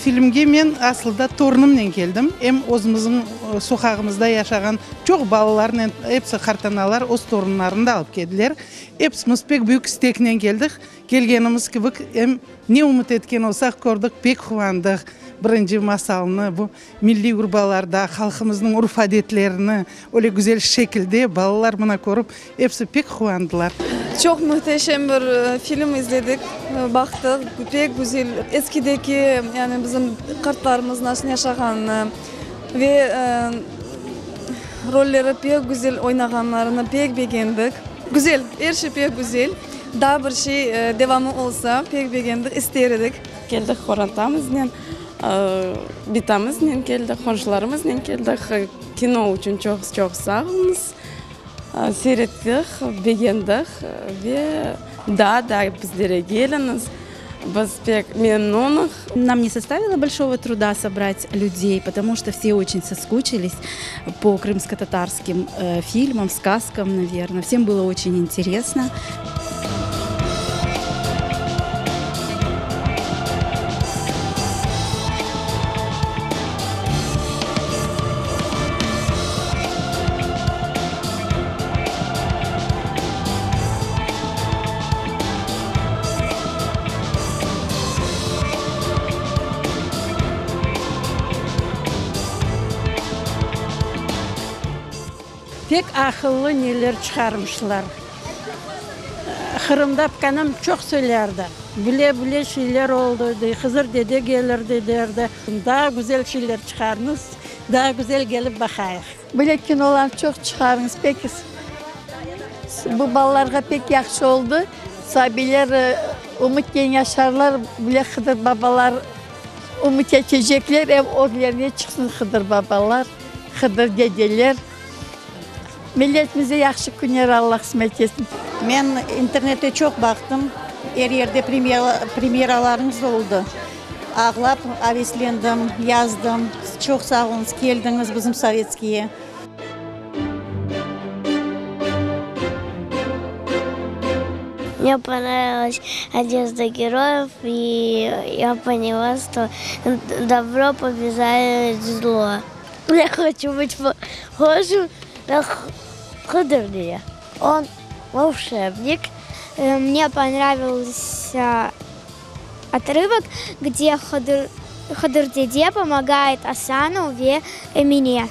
Filmge men asılda torunımnen keldim. Em özümizniñ soqağımızda yaşağan çoq balalarnen, episi qartanalar öz torunlarını da alıp keldiler. Episimiz pek büyük isteknen keldik. Kelgenimiz kibi, em ne ümüt etken olsaq kördik, pek quvandıq. Birinci masalnı, bu milliy urbalarda, halqımıznıñ urf-adetlerini öyle güzel şekilde balalar mına körip, episi pek quvandılar. Çoq mühteşem bir film izledik, baqtıq, pek güzel, eskideki, yani bizim qartlarımız nasıl yaşağanını ve rolleri pek güzel oynağanlarını pek begendik. Güzel, er şey pek güzel. Daa bir şey devamı olsa, pek begendik, ister edik. Keldik qorantamıznen, bitamıznen keldik, qonşularımıznen keldik. Kino içün çoq-çoq sağ oluñız. Seyrettik, begendik ve daa da bizlere keliñiz. Biz pek memnunıq. Нам не составило большого труда собрать людей, потому что все очень соскучились по крымско-татарским фильмам, сказкам, наверно. Всем было очень интересно. Pek aqıllı neler çıqarmışlar. Qırımda pkanam çoq söylerdi. Bile-bile şeyler oldı, dey, Hızır dede kelirdi, derdi. Daa güzel şeyler çıqarıñız, daa güzel kelip baqayıq. Böyle kinolar çoq çıqarıñız, pek bu balalarğa pek yahşı oldı. Sabiyler ümütnen yaşarlar, bile Hıdır babalar ümüt etecekler, em öglerine çıqsın Hıdır babalar, Hıdır dedeler. Milletimize yahşı künler Alla qısmet etsin. Men internette çoq baqtım, er yerde premyeralarıñız oldı. Ağlap aveslendim, yazdım. Çoq sağ oluñız, keldiñiz bizim Sovetskiye. Mne ponravılas odejda geroyev i ya poняla, çto dobro pobejdaet zlo. Ya hoçu bıt pohojim na Hıdır-dede. On volşebnik. Mne ponravilsâ otrıvok, gde Hıdır-dede pomogayet Asanu ve Emine.